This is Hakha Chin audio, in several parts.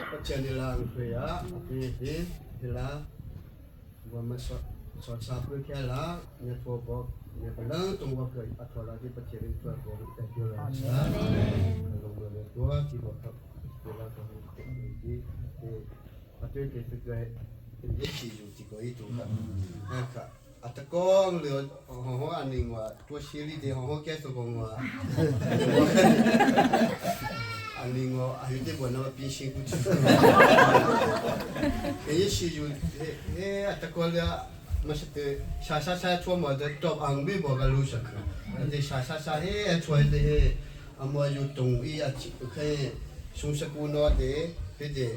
Pathian i lang hui ah a pi hi hila wa ma so so sa pu khe la ne tho bo ne balang tung wa ke a tho la ti Pathian in tho bo te pu la sa lo mo le to ti bo kha ti la ka hu ti ti a tu te tu ke ye chi yu ti ko i tu ka ha ka a ta kong le ho ho aning wa to shi li de ho ho ke so kong wa aning wa a yu te bo na pi sing ku chi ke ye shi yu he he a ta ko le ma shi te sha sha sha chuo mo de top ang bi bo ga lu sha kha de sha sha sha he a chuo de he a mo yu tung i a chi khe sung sha ku no de he de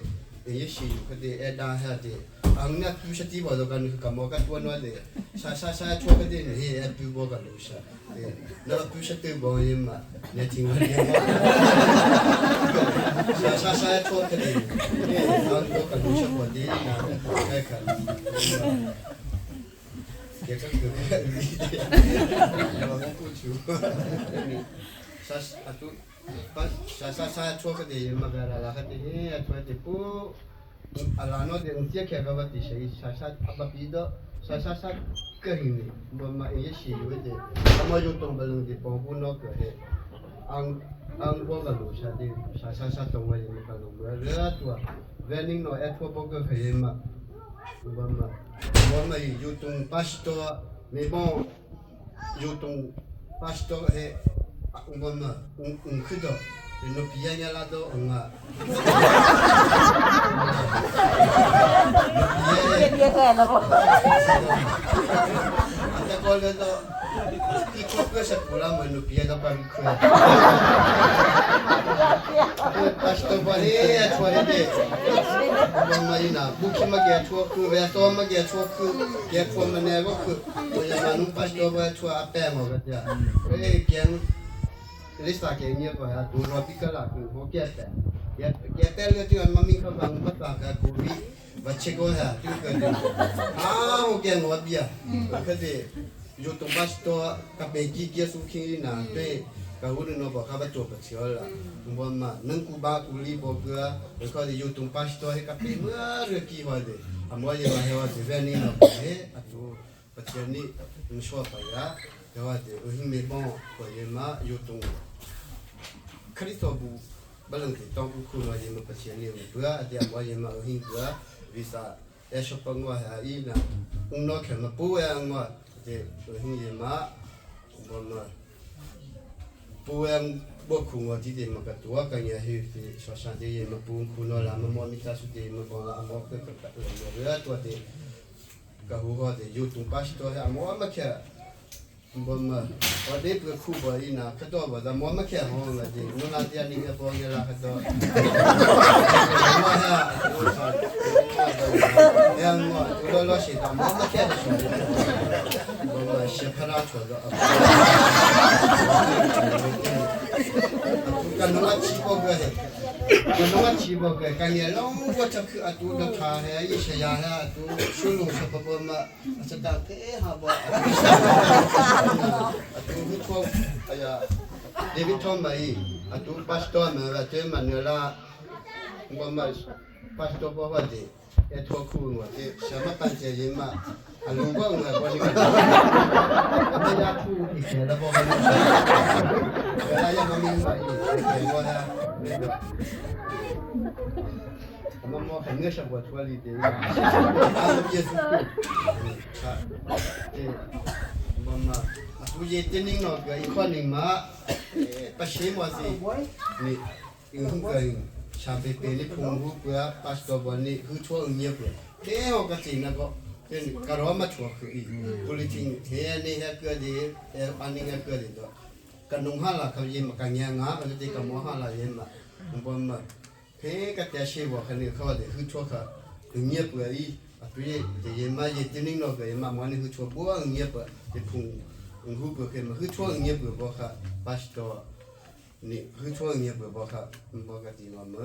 ye shi yu kha de e da ha de ang na pu sha ti bo do kan ka mo ka tuo no de sha sha sha chuo ka de he a pu bo ga lu sha de na pu sha te bo ye ma ne ting wa ye sha sha sha chuo ka de he ang bo ka lu sha bo de na ka ka ke ka ku ka li de wa ku chu sha atu pa sha sha sha chuo ka de ma ga la la ka de he a chuo de pu 啊，然后的你开个个地下，啥啥阿不比的，啥啥啥个人的，我嘛一些有的，他们就东北人的保护那个的，按按我个楼下的，啥啥啥东西没个弄，我热多，万宁那爱拖包个可以嘛，我嘛我们有东80多，没帮有东80多还，我们五五克的，侬比人家拉到红啊。Pathian nih mishua paya yawa de uhing me bong ko ye ma yu tung Kristo bu balang te tong ku no ye ma Pathian nih bua adia mo ye ma uhing bua visa e shopang wa ha i na ung no khe ma pu ya ngwa de uhing ye ma bo ma pu yang bo khu ngo ti de ma ka tua ka nya hi ti so sha de ye ma pu khu no la ma mo mi ta su de ma bo la mo ka ka ka tua de ka hu ho de yu tung pa shi to ha mo ma khe bo ma o de pu khu bo i na ka to bo da mo ma khe ho la de no la dia ni ka bo nge la ka to ma ha o sa ya mo lo lo shi da mo ma khe de sho bo ma shi pha ra cho do ka no ma chi bo ge ကနောချီဘောကကညလုံးဝချက်ခအတူဒခါဟဲယရှယာဟဲအတူရှုလုံးစပပမအစတာကေဟာဘောအတူဟူထောအယာဒေဗစ်ထောမိုင်အတူပတ်စတော်မရတဲ့မနလာဘောမပတ်စတော်ဘောဝတဲ့ အထောခုငါတဲ့ရှမပန်ချေရင်မအလူဘောငါဘောနိကအမေယာထူဒီကေလဘောကလာရမမင်းပါအေဘောဟာမမခငယ်ရှဘထွာလီတဲ့အာပြေစုဟာတဲ့မမအတူရတဲ့နင်းတော့ကခွန်နေမှာပရှေးမစီနေအင်းကင် ชาเปเปนี่พุงหูเปลือปัสตบนี่คือชั่วเงียบเลยเที่ยวก็จริงนะก็เป็นกระรอมาชั่วคืออีกุลิจิงเทียนี่ฮะเกลือดีเอออันนี้ฮะเกลือดีตัวกันนุ่งห้าละเขาเยี่ยมกันยังงะอะไรที่กันมัวห้าละเยี่ยมมาผมมาเพ่ก็แต่เชื่อว่าคนนี้เขาเดี๋ยวคือชั่วเขาเงียบเลยอีอ่ะตัวเดี๋ยวเยี่ยมมาเยี่ยมนิ่งเนาะเยี่ยมมามันนี่คือชั่วบัวเงียบเลยพุงหูเปลือกมาคือชั่วเงียบเลยบ่ค่ะปัสตัว นี่คือช่วงเงียบบ่ค่ะบ่กะตินอม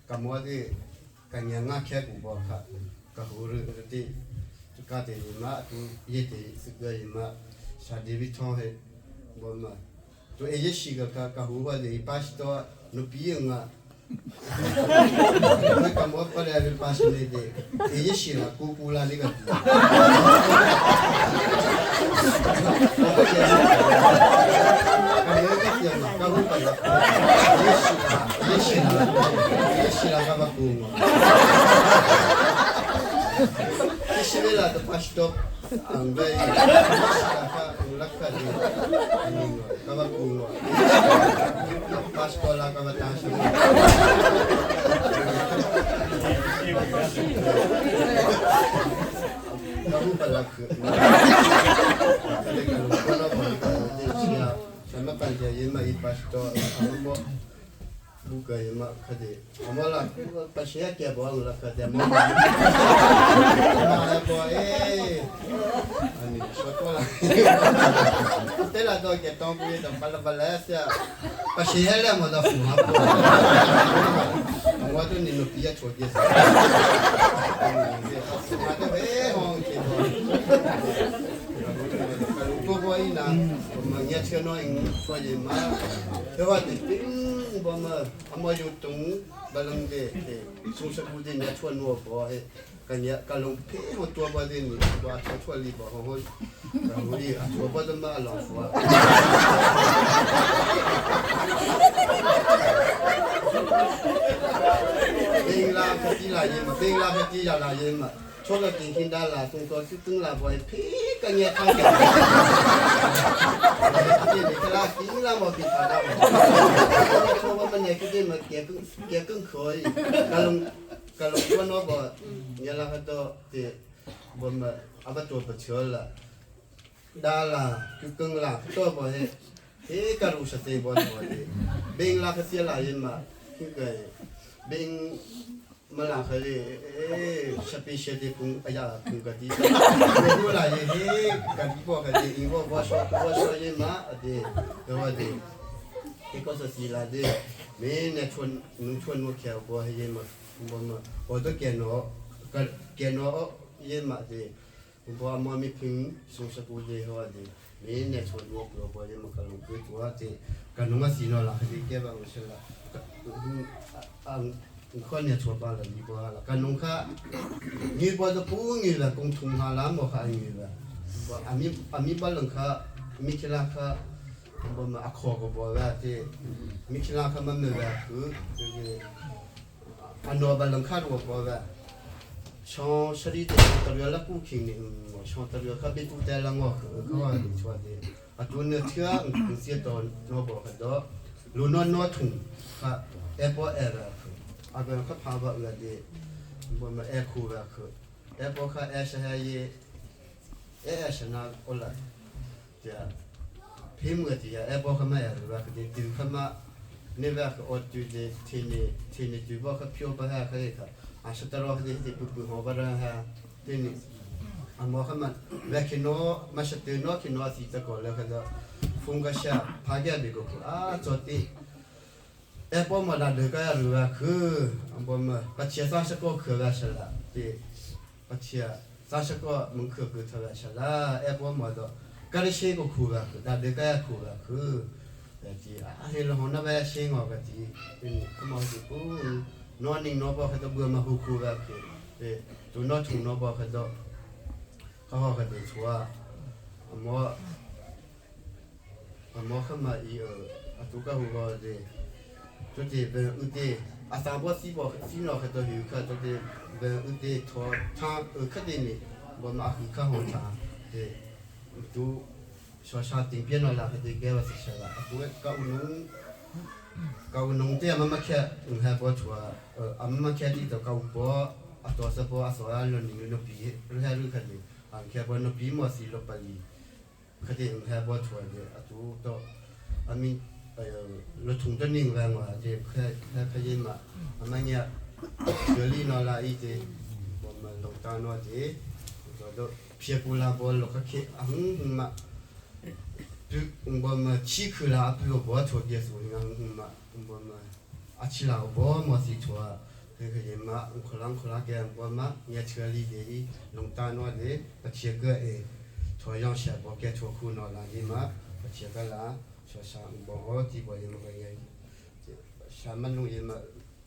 กะมัวที่กะญงะแค่กูบ่ค่ะกะหูรึติกะเตมาตุเยเตสกะยมาชาดีวิทองเฮบ่มาตัวเอเยชิกะกะหูว่าเดปัสตอนุปีงะ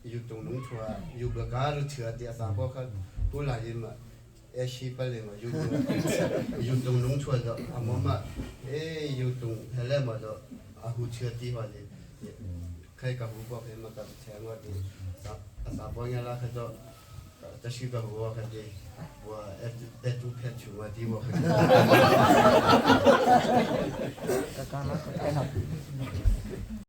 有种农村有个家都车的三包可过来的嘛，哎西北的嘛有有种农村的阿妈嘛，哎有种后来嘛就阿胡车地方的，开个胡包开嘛个车我的三三包伢拉去做，这是个胡可的，我哎哎做片球我的我。